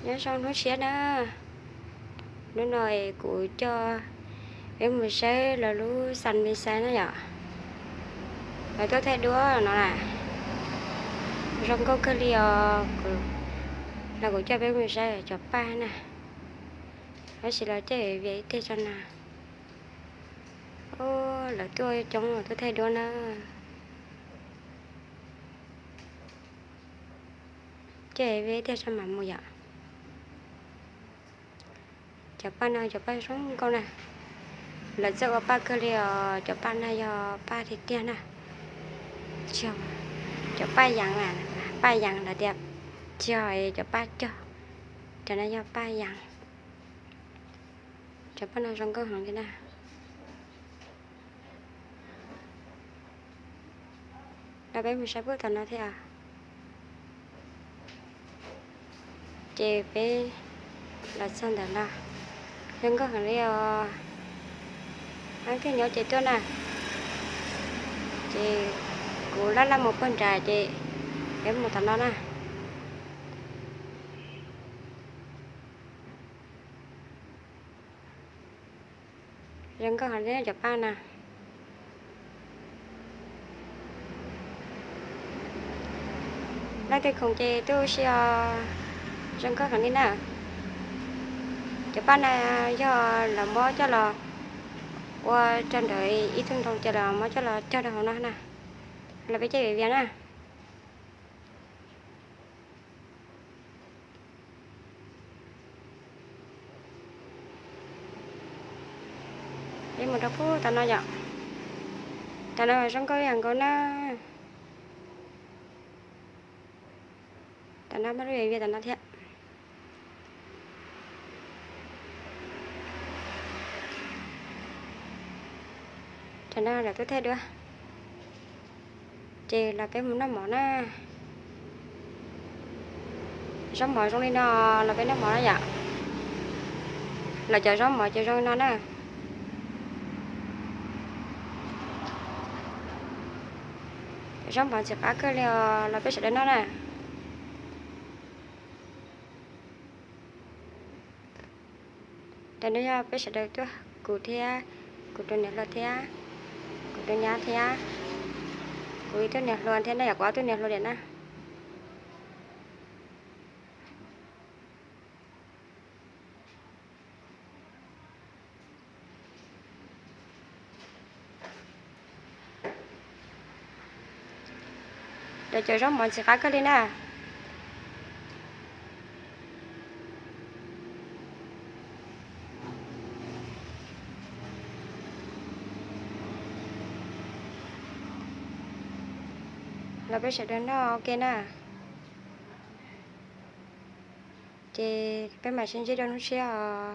Nyob zoo hnub tshiab na, hnub no es kuv coj peb mus saib lawv lub xas me xais na yom. Lawv tuaj thaij duab no na, zoo nkauj kawg li os. Los kuv coj peb mus saib cov paj na, tab sis los caij vias ib teg tso na. Lawv tuaj coob tuaj thaij duab na. Caij vias ib teg tso mam mus yom. Cov paj no cov paj zoo nkauj na, lawv txawj ua paj kawg li os. Cov paj no yog paj tiag tiag na, tsis yog cov paj yas, paj yas lawv tias tsis yog cov paj cog, cov no yog paj yas. Cov paj no zoo nkauj heev li na. Los peb mus saib puag tom no thiab. Ces peb los txog ntawm no, zoo nkauj heev li os. Leej twg nyob ces tuaj na. Ces kuv laj laj mus puag nrad ces peb mus tom no na. Zoo nkauj heev li cov paj na. Leej twg khoom ces tuaj ua si os, zoo nkauj heev li na. Cov paj na yog lawv muab coj los ua rau ntawm ib tug nroog ces lawv muab coj los cog rau hauv no na. Los peb caij vias vias na. Peb mus rau puag tom no yom. Tom no zoo nkauj ib yam nkaus na. Tom no muaj lub vias tom no thiab. Tom no lawv tuaj thaij duab. Ces los peb mus noj mov na. Zaub mov zoo li no, los peb noj mov na yom. Lawv cov zaub mov ces zoo li no na. Zaub mov ntxim qab kawg li os, los peb sawv daws noj na. Tam no yog peb sawv daws tuaj, kuv thiab kuv tus niam hluas thiab kuv tus nyab thiab kuv ib tug niam hluas thiab na yom, kuv ob tug niam hluas tiam na. Cov cov zaub mov ntxim qab kawg li na. Los peb sawv daws noj ua ke na. Ces peb mam sib ntsib rau hnub tshiab os.